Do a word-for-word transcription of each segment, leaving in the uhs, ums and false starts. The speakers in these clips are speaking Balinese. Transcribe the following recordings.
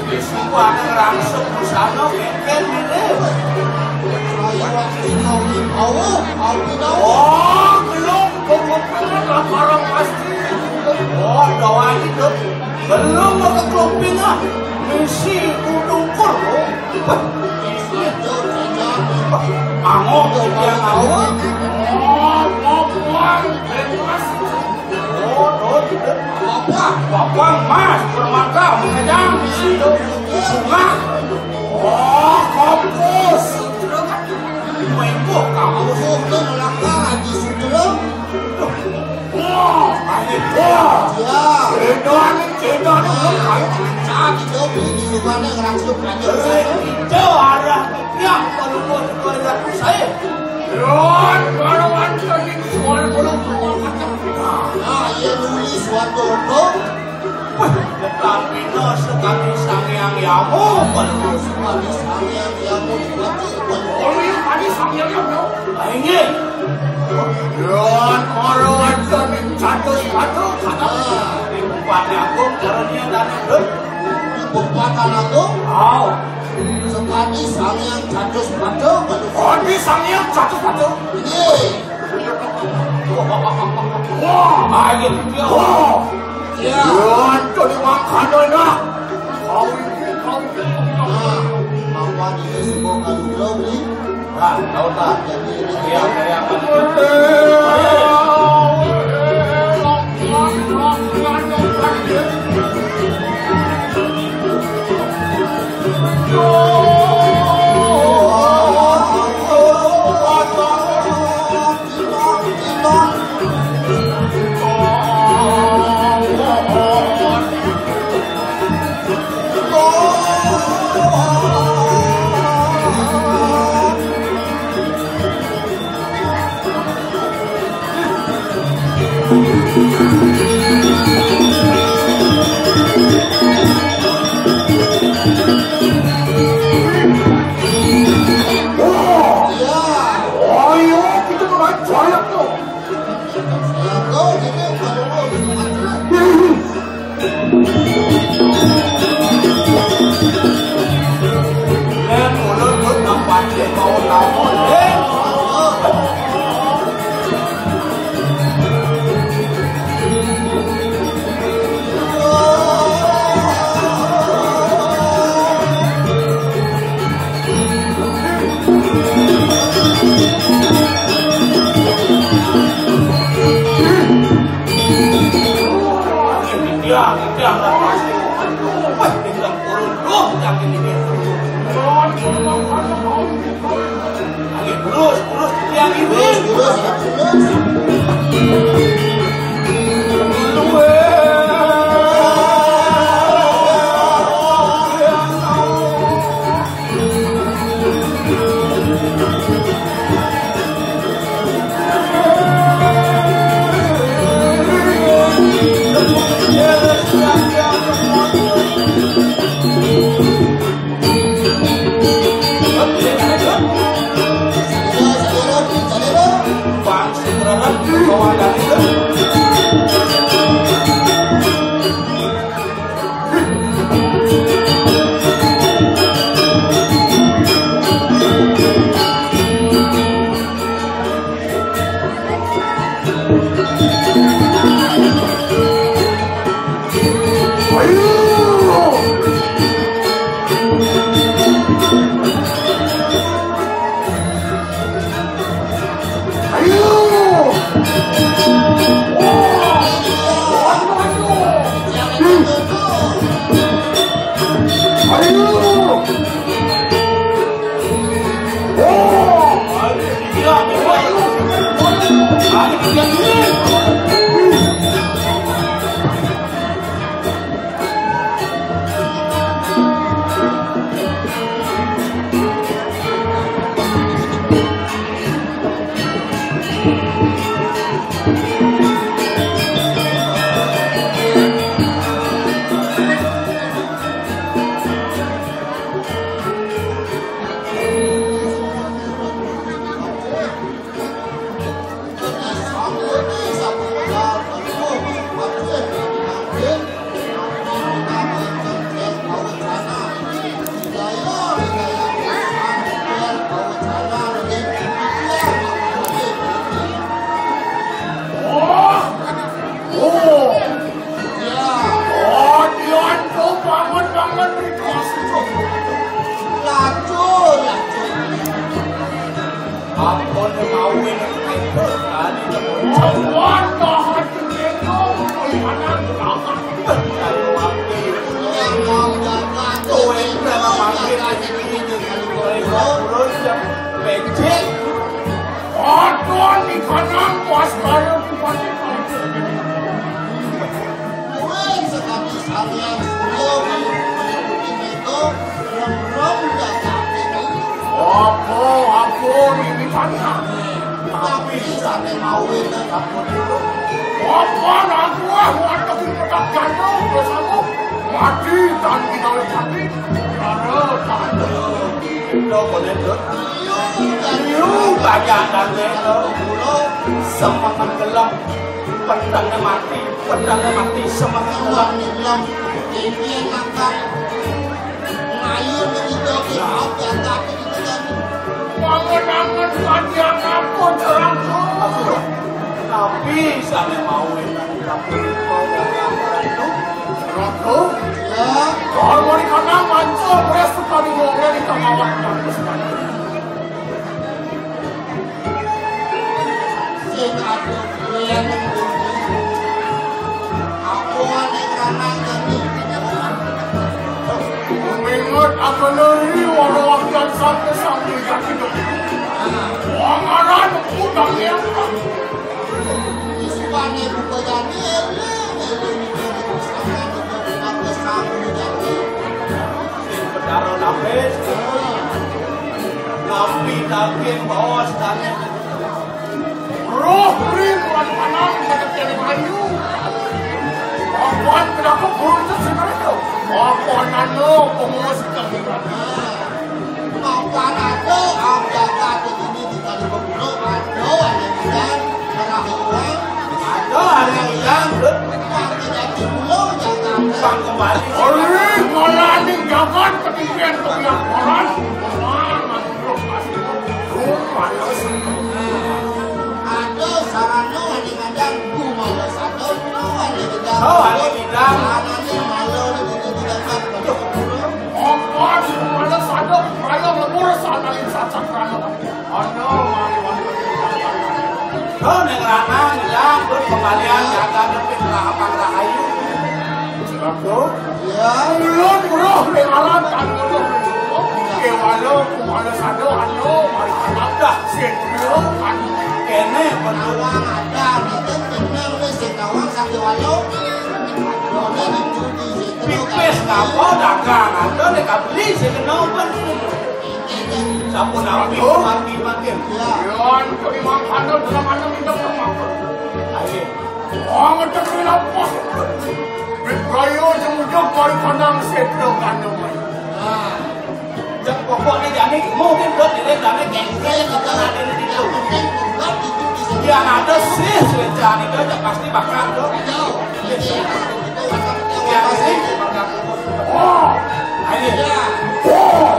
Wis kuwi langsung busana keken ngene. Ayo, ayo, ayo, ayo. Oh, belum, pokoknya lah barang pasti. Oh, doain dong. Belum mau ke kloping ah. Misi kudu ukur, oh. Wah. Angok, dia ngawur. Oh, mau pulang. Bebas. Oh, oh, tidak. Apa? Bapang Mas, permata, mengejang, isi, bunga. Oh, kompos. Mengko kamu. Bukan laka, Haji Sugro. Wah, ayo, wah. Ya. Cendol, cendol, kayu kencang. Itu, ini sukanya ngerangsup aja. Itu arah tiang, kalau mau keluarga saya. Yon, kalau wanita ini suara belum keluar kata. Nah, iya nulis suatu hukum. Tetapi no sekali Sang Hyang Yamu, belum sekali Sang Hyang Yamu dipakai. Oh, iya, tadi Sang Hyang Yamu. Nah, ini. Yon, kalau wanita ini catus patu, kata. Nah, di Bupati Agung, caranya dan itu. Di Bupati Agung? Oh. Sekali Sang Hyang catus patu, belum. Oh, ini Sang Hyang catus patu. Iya. Wah, ayo, ya. Wah. Ya. Ya, itu dimakan, nah. Kau ini, kau ini. Nah, apa ini semua kalau beli? Nah, tahu tak? Jadi ini ya, ya. Terus, terus, yang ini. Terus, terus, terus. Nang pas kaya bupati paling. Kuwi sekali salian Surya meliputi Mega, remrem ya tapi. Apa, apa ini tadi? Tapi sampai mau itu kamu dulu. Apa aku ah, waduh, petak jantung bersama. Mati dan kita mati. Rara tanda. Itu boleh, Dut. Liu banyak dan itu. Semangat gelap. Pedangnya mati. Pedangnya mati. Semangat gelap. Ini yang akan ngayun begitu. Ya, tapi kita kan. Bangun-bangun, Tuhan yang aku terang. Tapi saya mau enak. Ratu? Ya. Kalau mau dikenal, mancur, beres sekali ngomongnya di tengah waktu. Sing aduh, gue yang nunggu. Aku aneh karena jadi. Mengingat akan dari walau akan sampai sampai jadi. Wong aran utang yang Isukane buka jani, eling, eling, eling, sampeyan juga pantes kamu jani. Betara lapis. Napi daging bawa sedane. Roh ring lan panang kata tiada kayu. Papan kenapa burung itu sebenarnya? Papan anu pengus kami. Papan ada, am jaga di sini di kali bergulung, ada, ada yang bilang, merah orang. Ada, ada yang bilang, Bang kembali. Ori, malah ning jagat ketinggian kebiasaan. Wah, masuk rumah. Ada sarana, ada ngandang, ku malah satu, ada gedang. Oh, ada gedang. Sarana ni malah ada gedang. Apa, malah satu, malah ngurus, ada yang satu, sarana. Ono mari wonten. Kau neng lanang, ya, pun pembalian jaga demi rahapang rahayu. Selaku. Ya, ulun roh ning alam kang ulun. Kewala kumala sada anu mari dah sing kan. Kene penawang ada, niki tenang wis sing kawang sing kewala. Pipis ngapa dagang ada nek kabeli sing kena obat. Sampun rapi, rapi makin. Yon, kok imam anu dalam anu minta maaf. Ayo. Wong ngedek lapah. Bit bayo sing ujug kari kandang sedo kandung. Nah. Jek pokoknya jani mungkin buat diri jani gengsi yang kita ada di situ. Yang ada sih, sudah jani itu aja pasti bakal tuh. Yang sih, bakal. Oh, ayo. Oh.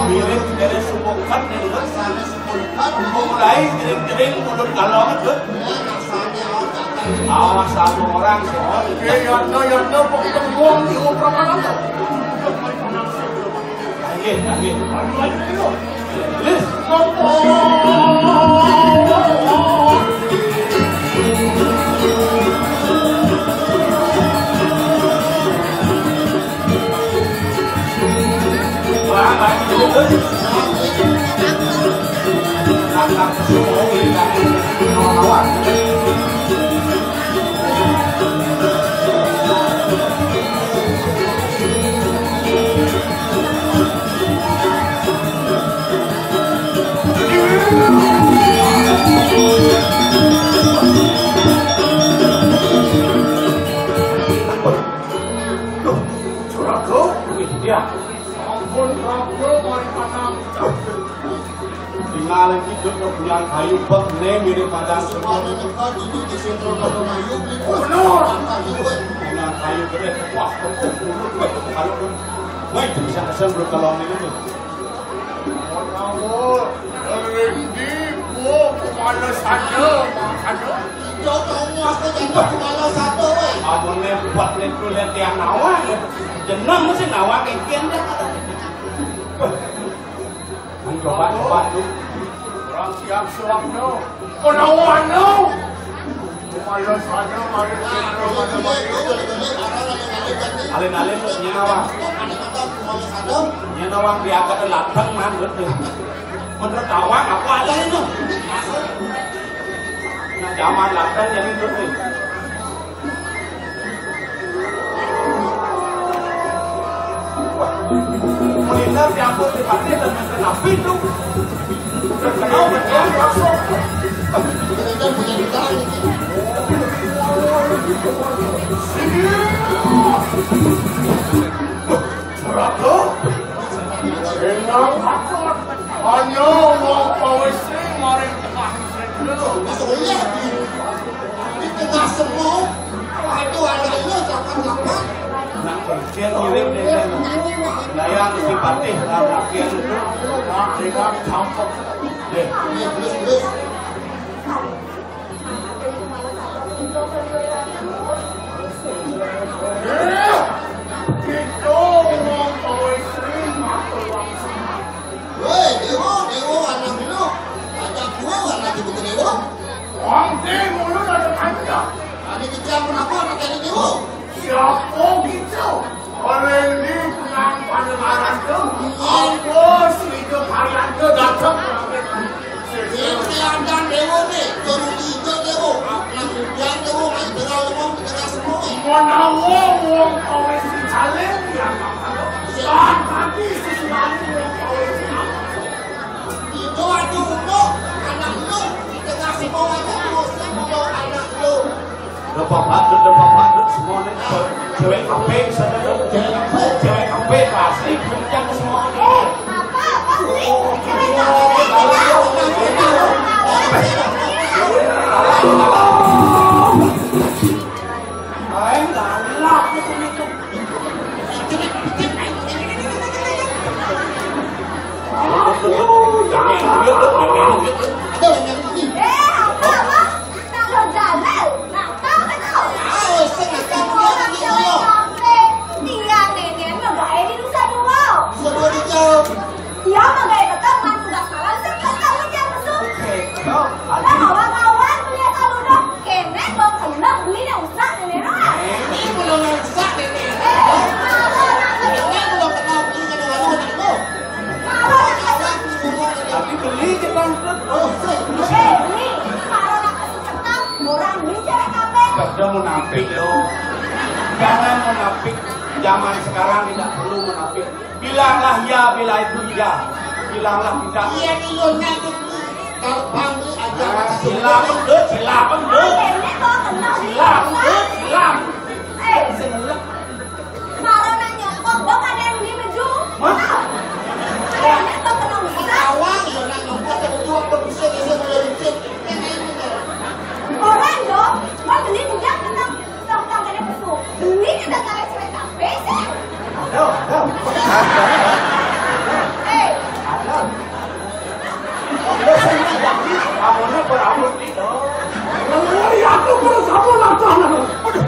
Mirip dari subukan nih, mulai kering-kering mulut galon tuh. Awas satu orang sih. Oke, ya, ya, ya, ya, pokoknya buang di obrolan tuh. Ayo, ayo. Ya, ampun, Prabu, mari padang. Tinggal iki, Dut, bulan kayu bek ne mirip padang semua. Semua ini kan ini di sentral Padang Ayu, di Bener. Padang Ayu, weh. Bulan kayu gede, wah, kok urut, weh. Kalau pun, weh, bisa kesel, Bro, kalau ini tuh. Menawa ring di, Bu, kemana saja, makanya. Yo, kamu aku jadi kemana saja, weh. Amun ne buat ne kulit yang nawa, jeneng mesti nawa kengkian dah. Weh, mencoba-coba tuh. Orang siap suapno. Menawa no. Kemana saja, mari, mari, mari, mari. Alin-alin lu nyawang. Nyawang diangkat ladang, man, betul. Menurut awak apa ada itu? Nah, zaman ladang jadi betul. Wah, kuliner diangkut di pati dan kenapa itu? Terkenal berdiam langsung. Ratu, enak amat. Hanya wong pawis sing maring tengah sing dulu. Di tengah semua, waduh, ada iya, kapan-kapan. Nak kerja ngirim deh. Nah, yang si Patih, nah, latihan itu. Nah, dengan campur. Deh. Iya, terus, terus. Woi, Dewo, Dewo, anak lu. Ada gua, anak ibu Dewo. Wong Dewo, lu ada tanya. Tadi kita pernah gua anak dari Dewo. Siapa gitu? Orang ini menang pada marah tu. Apa si itu kalian tu datang? Ini kelihatan Dewo ni, turun hijau Dewo, nak hujan Dewo, main tegal Dewo, tegal semua. Mana wong, wong kawin si Jalil ya? Siapa? Tapi si Sulani wong kawin si Jalil. Itu aja ulo, anak lu, tegal semua aja, lu, semua anak lu. Udah bapak, udah bapak, udah semua ni. Cewek kampung sana, cewek kampung pasti kerja ke semua ni. Eh, apa, apa sih? Cewek kampung. Aing galak gitu, gitu. Eh, apa, apa? Nah, lo jalan. Nah, tahu kan lo? Tahu, setengah tahun. Orang cewek kampung. Iya, nenek lo gak ini Nusa Dua. Nusa Dua dijauh. Iya, mah gaya tetap mantu gak salah, sih, kan kamu jangan mesum. Lah, kawan-kawan, kuliah kalau udah, kene mau kenal, beli dah usah, nenek, nah. Ini belum usah, nenek. Eh, kalau nak, ini belum kenal, beli ke dalam rumah, tuh. Kalau nak, tapi beli ke bangkrut. Oh, sih. Eh, ini, kalau nak kasih kenal, orang beli cewek kafe. Kerja munafik, lo. Jangan munafik. Zaman sekarang tidak perlu munafik. Bilanglah ya bila itu iya. Bilanglah tidak. Iya, iya, iya. Kalau panggil aja. Nah, sila pendut, sila pendut. Sila pendut, sila. Eh, sila. Kalau nanya kok, kok ada yang beli baju? Hah? Kayaknya kok kenal bisa. Awal, iya, nak nyoba, tapi dua produsen, bisa mulai rutin. Orang dong, mau beli juga kenal. Tong-tong kena pesu. Beli kita tarik cerita. Besi. Aduh, aduh. Eh. Aduh. Kamunya berambut itu. Iya, aku terus kamu lakukan. Aduh.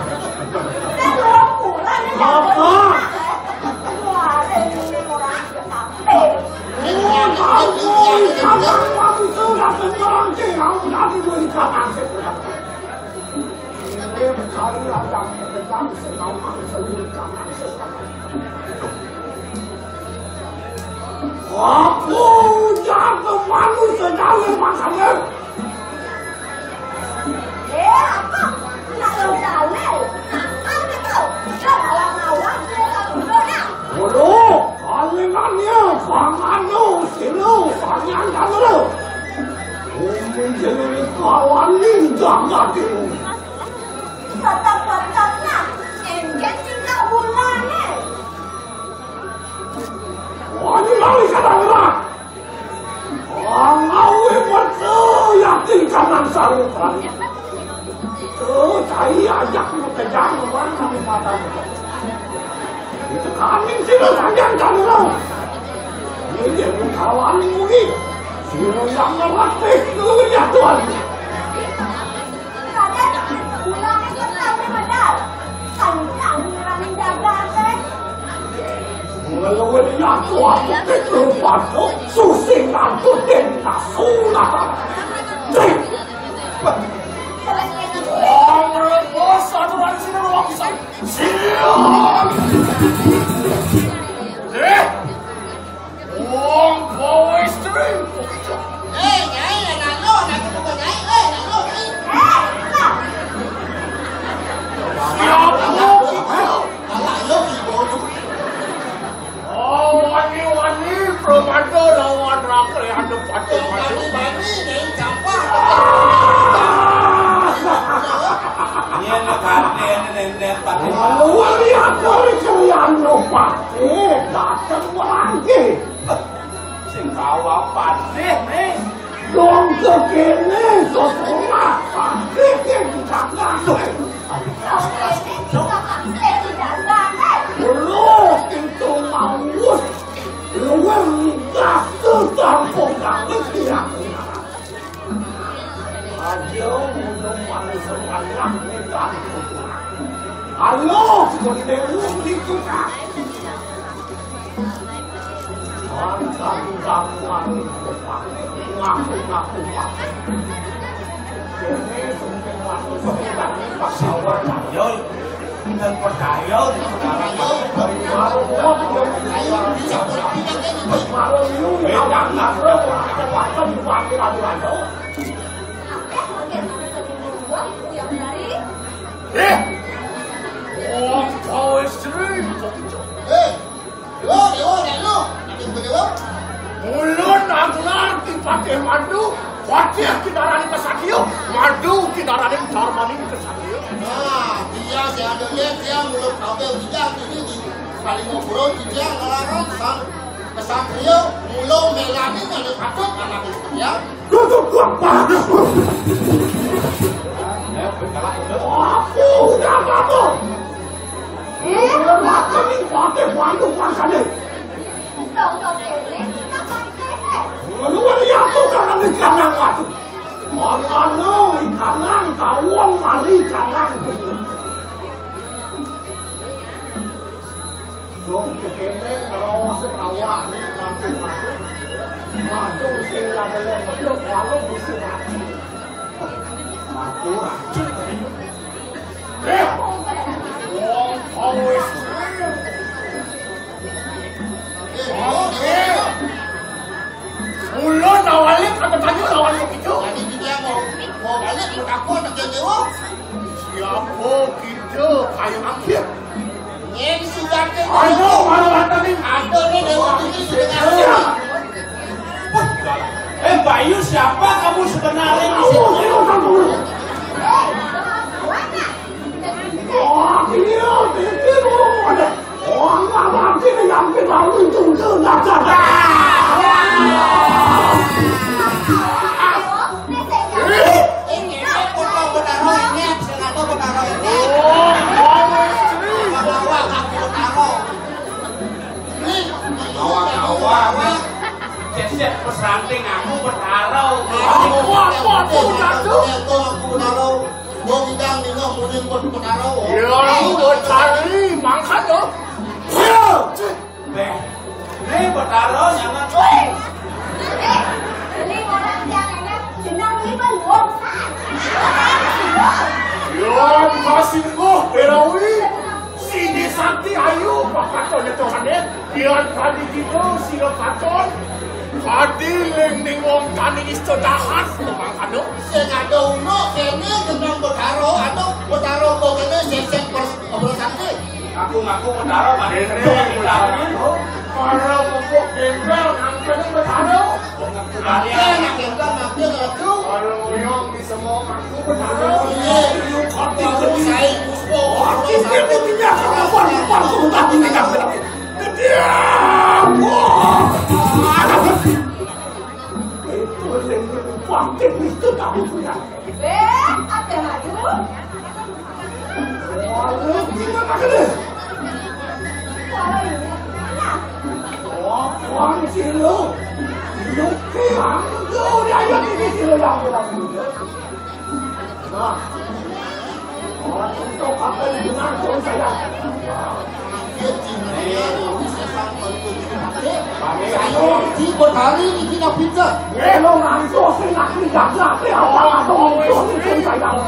Saya belum pulang, ya. Apa? Wah, ini orang. Aku jago manusia dalam masalah. Eh, apa? Nak lo dalil? Nakal ke kau? Dah awak-awak dia tak duduk dah. Bodoh! Kalingannya, pangannya, silo, pangan kamu lo. Umi jadi kawan ninjang kaki. Tetap-tetap nak, engket tinggal bulan eh. Tahu, tahu. Oh, cai ajak lu kejar, mana nih matanya? Itu kami sih lu sayang kan lu. Ini dia lu kawan ini. Si lu yang ngerti, lu ya Tuhan. Raden, pulangnya serta berbedal. Tentang menyerang jaga, teh. Melawan yang kuat, lupa tuh, susing aku, tenda sulah. Deh. Wong bos, aturan sini ruang saya. Siap. Eh. Wong bawa istri. Eh, Nyai, anak lo, anak lo, Nyai, eh, anak lo, Nyai. Siap. Anak lo, si bodoh. Oh, wani-wani, Pramada lawan Rakre, ada patut-patut. Wani-wani, Nyai, gampang. Ini anak Rakre, ini nenek, patut. Wani-wani, aku hari kalian lupa. Eh, datang lagi. Sing kawa patih nih. Dong kekene, sekolah patih yang ditangan. Lu itu mau luar biasa, tampung banget ya. Ayo, udah paling semangat nih, Bang. Halo, Bang Dewo, berikut, ah. Bang, kamu, kamu, kamu, ngaku, ngaku, ngaku. Ini semua, semua, ini pahlawan, ayo. Nggak percaya, sekarang. Eh, oh, kau istri. Eh, lo, lo, lo, lo. Ulun Anglar dipatih madu, patih kinarani kasakiu, madu kinarani darmani kasakiu. Nah, dia si ada lihat dia mulut kabel tidak ini di paling ngobrol dia ngelarang sang kesatria mulu melani ada patut anak dia. Tutup gua. Aku udah apa? Ini apa nih pakai madu rasanya? Lu lihat tuh, kanan di kanan, waduh. Mangano, ikanan, tawong, mari, kanan. Dong, kekene, ngerawak, awak, nanti masuk. Masuk, sing ada yang masuk, walau bisa mati. Aku racun. Eh, wong kawis. Ulun awalnya kata tanya lawan begitu. Tadi dia mau, mau balik, mau takut, tak jauh. Siapa kita kayu angkir? Ini sudah ke. Ayo, malu tadi. Ada nih, dewa ini sudah. Iya. Eh, Bayu, siapa kamu sebenarnya di sini? Awak-awak. Cecep pesranting aku berharau. Aku apa tuh, Datu? Aku berharau. Gua bidang nino munin pun berharau. Ya, lu cari mangkat lo. Ya. Beh, ini berharau jangan. Wih. Eh, ini orang yang enak, jenang ini kan wong. Ya, masih kok berawi. Sini Sakti, ayo, Pak Katon itu kan ya. Biar tadi kita sila Katon. Tadi lending wong tani isto jahat, Bang Kano. Sing ada uno kene jenang Betaro, atau Betaro kok kene sesek pers-, Obrolan Sakti. Aku ngaku Betaro, Pak. Ini Betaro. Para pupuk gembel, angkanya Betaro. Ada anak gembel, mampir aku. Kalau yang semua aku berharap. Iya, iya, kopi, kopi. Saya, Puspo. Aku dia punya kemampuan, kemampuan, kemampuan, kemampuan. Diam! Wah! Itu yang lupa Bangkit, Kristus, aku punya. Eh, apa lagi? Wah, lu gila, Pak Gede. Wah, wah, sih lu. Lu kian, lu dia yang ini sih lu yang bilang. Nah. Orang itu apa yang dengar, tuh, saya. Di Betari ini kita pinter. Eh, lo ngantuk sih, nggak pindah, nggak apa, apa, apa, apa, apa, apa.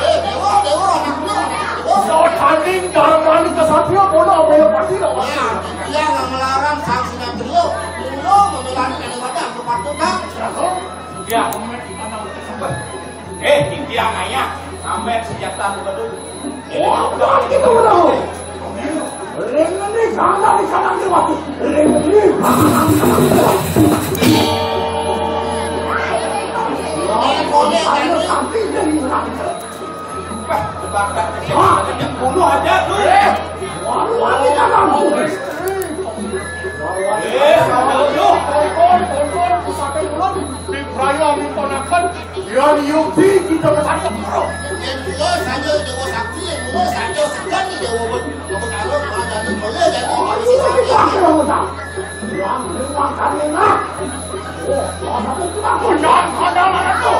Eh, Dewa, Dewa, anak gua, anak gua. So, tanding dalam rani kesatria, bola, bola pasti lo. Ya, dia nggak melarang sanksinya beliau. Beliau membela anak yang ada, aku patut, Bang. Ya, ya. Eh, tinggi yang ayah, sampai senjata lu betul. Oh, udah gitu, udah. Leng ini sana di kanan di waktu. Leng ini. Sampai jadi. Bah, terbakar. Bunuh aja tuh. Waduh, waduh, jangan. Eh, kalau lu. Di Praya, di Ponakan. Yan Yupi kita ketangkep, bro. Yan kula saja Dewa Sakti, yan kula saja segan ni Dewa Bet-, Dewa Betara, malah jadi boleh jadi. Oh, ini kita kira utang. Yang lima kali nak. Oh, apa tu kita menang, ada mana tu?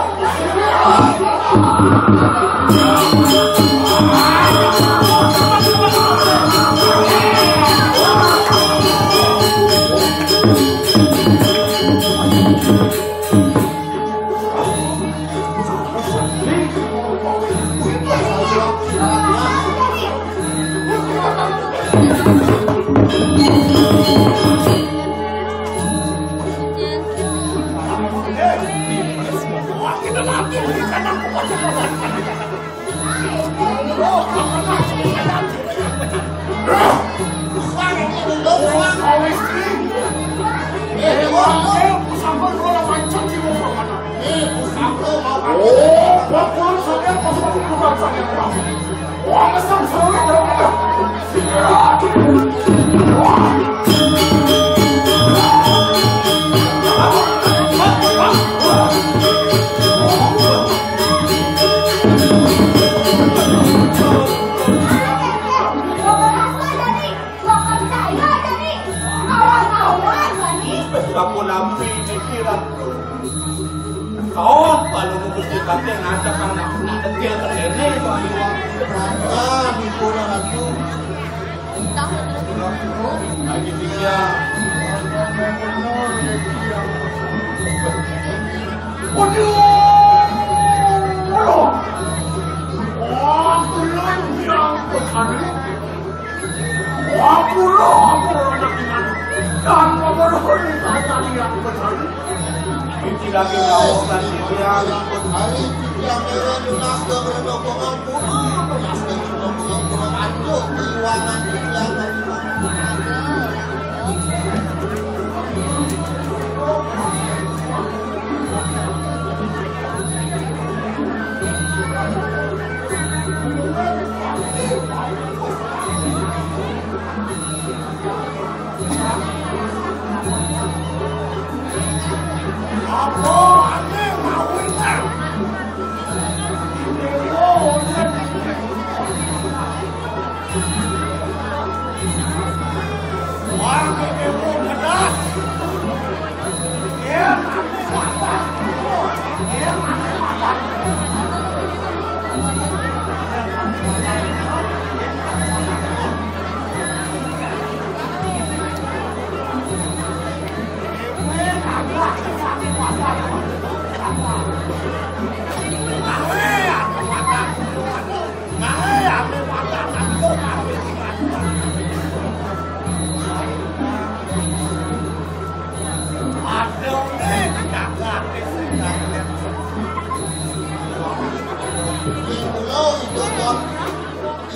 Aku nampi pikiran. Kaon, kalau nunggu di batin, ngajak anak, anak kecil ke sini, Pak Iwan. Nah, itu orang aku. Lagi tiga. Waduh! Waduh! Wah, pulang yang berkali. Wah, pulang, pulang, pulang. Dan memperoleh kata yang berkali. Iki lagi ngawur dan dibilang. Hari tiga merah jelas dan berbohongan, pulang, jelas dan berbohongan, pulang, anjuk, keuangan, keuangan.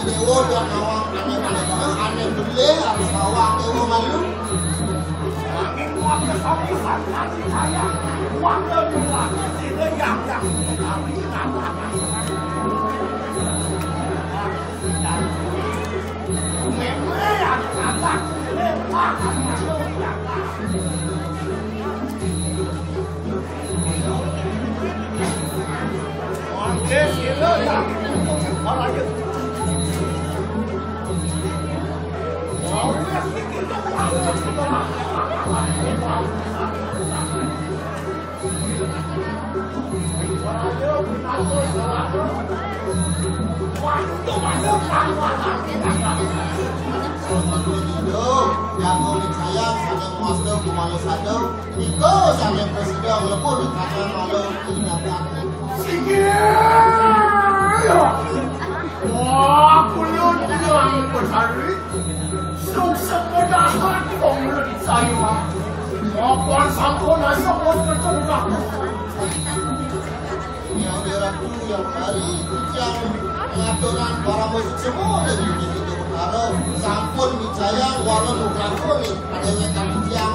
Dewa dan awak ane malu, ane bele harus awak dewa malu. Angin kuat kesakitan hati saya. Kuat dan berlaku sehingga yang yang kami. Memang yang kata, memang yang kata. Yang mau percaya, saya kuasa, kumaha sadeu. Iko sampai presiden lebur di kanan malu tindakan. Singgih. Wah, kulun bilang berhari. Sukses mudahan pengurus saya. Apa sampun asa pun tertungkap. Yang diratu yang hari yang pengaturan para musik semua dari itu perkara sampun dicayang walau lukaku nih pada yang kami tiang.